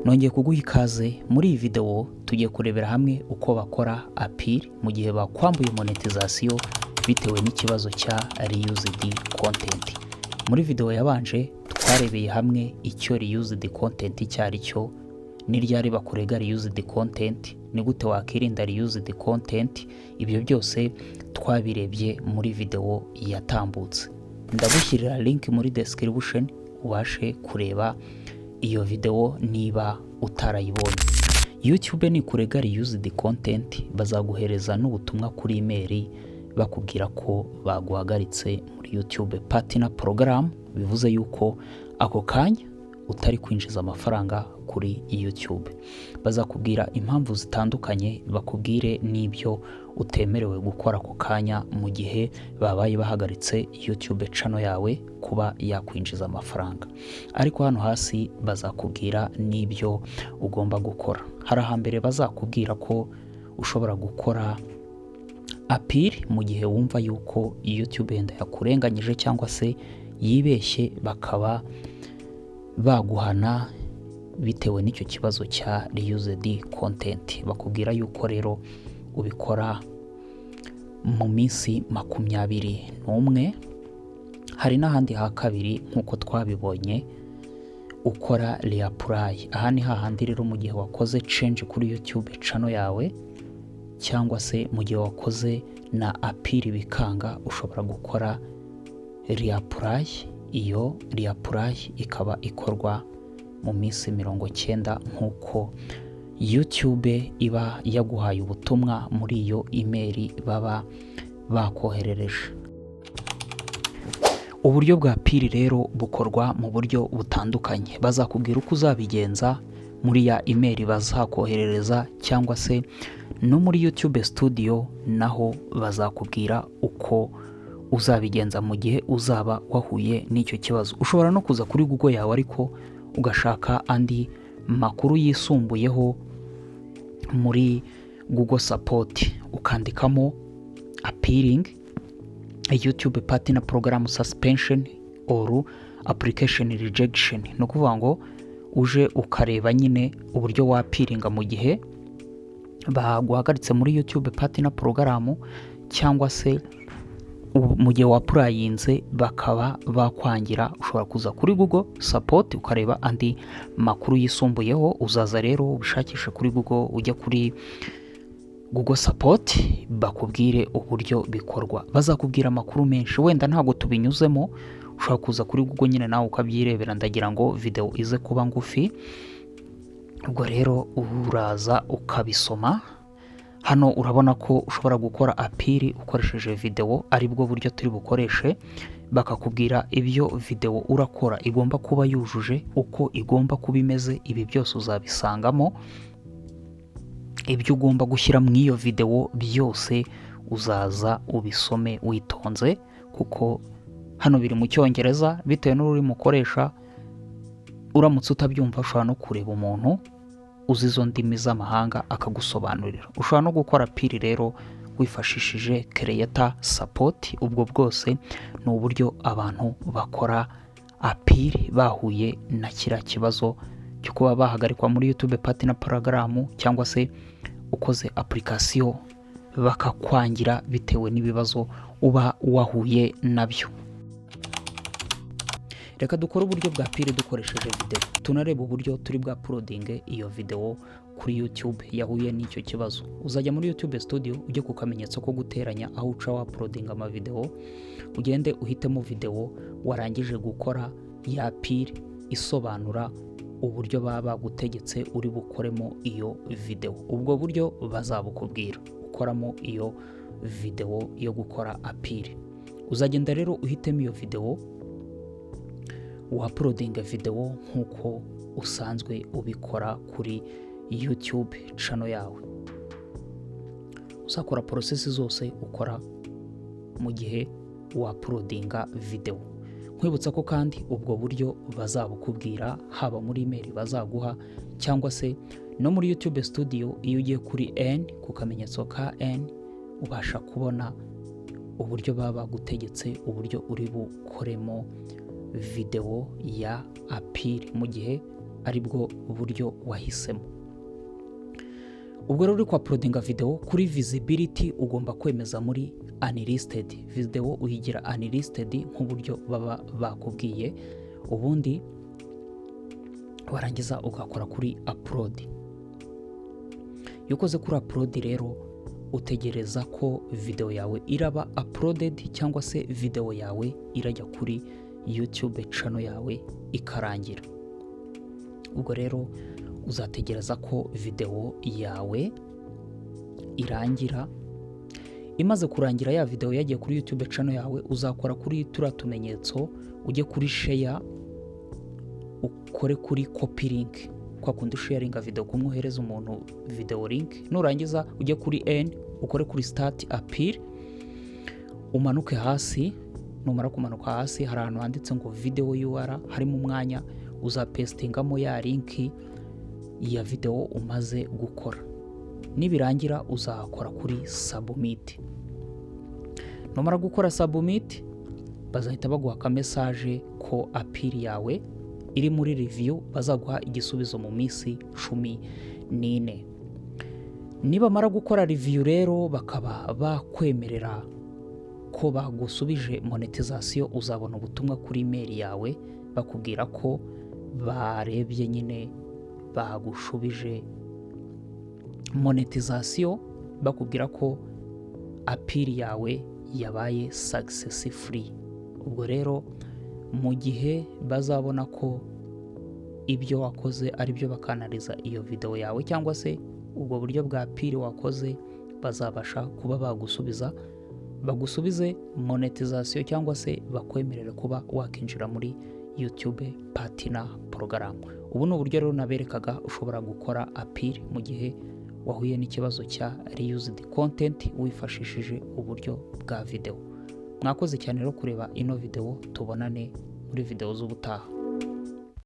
Nongeye kuguha ikaze. Muri iyi videwo tugiye kurebera hamwe uko bakora appeal mu gihe bakwambuye monetization bitewe n'ikibazo cya reused content. Muri videwo yabanje twarebeye hamwe icyo reused content icyo ari cyo, ni ryari bakurega reused content, ni gute wakirinda reused content. Ibyo byose twabirebye muri videwo yatambutse. Ndagushyirira link muri description ubashe kureba iyo videwo niba utarayibonye. YouTube nikurega reused content, bazaguhereza n'ubutumwa kuri email bakubwira ko baguhagaritse muri YouTube Partner Program, bivuze yuko ako kanya utari kwinjiza amafaranga kuri YouTube. Bazakubwira impamvu zitandukanye, bakubwire n'ibyo utemerewe gukora ako kanya mu gihe babaye bahagaritse YouTube channel yawe kuba yakwinjiza amafaranga. Ariko hano hasi bazakubwira n'ibyo ugomba gukora. Hari ahambere bazakubwira ko ushobora gukora appeal mu gihe wumva yuko YouTube yenda yakurenganyije cyangwa se yibeshye, bakaba baguhana bitewe n'icyo kibazo cya reused content. Bakubwira yuko rero ubikora mu minsi 21. Hari n'ahandi ha kabiri, nk'uko twabibonye, ukora reapply. Aha ni hahandi rero mu gihe wakoze change kuri YouTube channel yawe, cyangwa se mu gihe wakoze na appeal bikanga, ushobora gukora reapply. Iyo reapply ikaba ikorwa mu minsi 90, nk'uko YouTube iba yaguhaye ubutumwa muri iyo email baba bakoherereje. Uburyo bwa appeal rero bukorwa mu buryo butandukanye. Bazakubwira uko uzabigenza muri ya email bazakoherereza, cyangwa se no muri YouTube Studio naho bazakubwira uko uzabigenza mu gihe uzaba wahuye n'icyo kibazo. Ushobora no kuza kuri Google yawe, ariko ugashaka andi makuru yisumbuyeho muri Google Support, ukandikamo "appealing YouTube Partner Program suspension or application rejection". Ni ukuvuga ngo uje ukareba nyine uburyo waappealinga mu gihe baguhagaritse muri YouTube Partner Program, cyangwa se mu gihe waapplyinze bakaba bakwangira. Ushobora kuza kuri Google Support ukareba andi makuru yisumbuyeho. Uzaza rero ubishakishe kuri Google, ujya kuri Google Support bakubwire uburyo bikorwa. Bazakubwira amakuru menshi, wenda ntabwo tubinyuzemo. Ushobora kuza kuri Google nyine nawe ukabyirebera. Ndagira ngo videwo ize kuba ngufi. Ubwo rero uraza ukabisoma. Hano urabona ko ushobora gukora appeal ukoresheje videwo, aribwo buryo turi bukoreshe. Bakakubwira ibyo videwo urakora igomba kuba yujuje, uko igomba kuba imeze. Ibi byose uzabisangamo. Ibyo ugomba gushyira mu iyo videwo byose uzaza ubisome witonze, kuko hano biri mu Cyongereza bitewe n'ururimi ukoresha. Uramutse utabyumva, ushobora no kureba umuntu uzi izo ndimi z'amahanga akagusobanurira. Ushobora no gukora appeal rero wifashishije Creator Support. Ubwo bwose ni uburyo abantu bakora appeal bahuye na kiriya kibazo cyo kuba bahagarikwa muri YouTube Partner Program, cyangwa se ukoze application bakakwangira bitewe n'ibibazo uba wahuye nabyo. Reka dukore uburyo bwa appeal dukoresheje videwo, tunareba uburyo turi bwa uploadinge iyo videwo kuri YouTube yahuye n'icyo kibazo. Uzajya muri YouTube Studio, ujye ku kamenyetso ko guteranya aho uca wauploadinga amavidewo, ugende uhitemo videwo warangije gukora ya appeal isobanura uburyo baba bagutegetse uri bukoremo iyo videwo. Ubwo buryo bazabukubwira ukoramo iyo videwo yo gukora appeal. Uzagenda rero uhitemo iyo videwo, wauploadinga videwo nk'uko usanzwe ubikora kuri YouTube channel yawe. Uzakora process zose ukora mu gihe wauploadinga videwo. Nkwibutsa ko kandi ubwo buryo bazabukubwira haba muri email bazaguha, cyangwa se no muri YouTube Studio. Iyo ugiye kuri N, ku kamenyetso ka N, ubasha kubona uburyo baba bagutegetse, uburyo uri bukoremo videwo ya appeal mu gihe Aribwo buryo wahisemo. Ubwo rero uri kwa uploadinga video, kuri visibility ugomba kwemeza muri unlisted. Video uyigira unlisted nk'uburyo baba bakubwiye, ubundi warangiza ugakora kuri upload. Iyo ukoze kuri upload rero, utegereza ko video yawe iraba uploaded, cyangwa se video yawe irajya kuri YouTube channel yawe ikarangira. Ubwo rero uzategereza ko video yawe irangira. Imaze kurangira, ya video yagiye kuri YouTube channel yawe, uzakora kuri turiya tumenyetso, ujye kuri share, ukore kuri copy link, kwa kundi usharinga video, kumwohereza umuntu video link. Nurangiza ujye kuri N, ukore kuri start appeal, umanuke hasi. Numara kumanuka hasi, hari ahantu handitse ngo video URL, harimo umwanya uzapastingamo ya link ya video umaze gukora. Nibirangira uzakora kuri submit. Numara gukora submit, bazahita baguha akamessage ko appeal yawe iri muri review, bazaguha igisubizo mu minsi 14. Nibamara gukora review rero, bakaba bakwemerera ko bagusubije monetization, uzabona ubutumwa kuri email yawe bakubwira ko barebye nyine bagushubije monetization, bakubwira ko appeal yawe yabaye successful. Ubwo rero mu gihe bazabona ko ibyo wakoze ari byo, bakanariza iyo videwo yawe cyangwa se ubwo buryo bwa appeal wakoze, bazabasha kuba bagusubiza, bagusubize monetization cyangwa se bakwemerere kuba wakinjira muri YouTube Partner Program. Ubu ni uburyo rero naberekaga ushobora gukora appeal mu gihe wahuye n'ikibazo cya reused content, wifashishije uburyo bwa videwo. Mwakoze cyane rero kureba ino videwo, tubonane muri videwo z'ubutaha.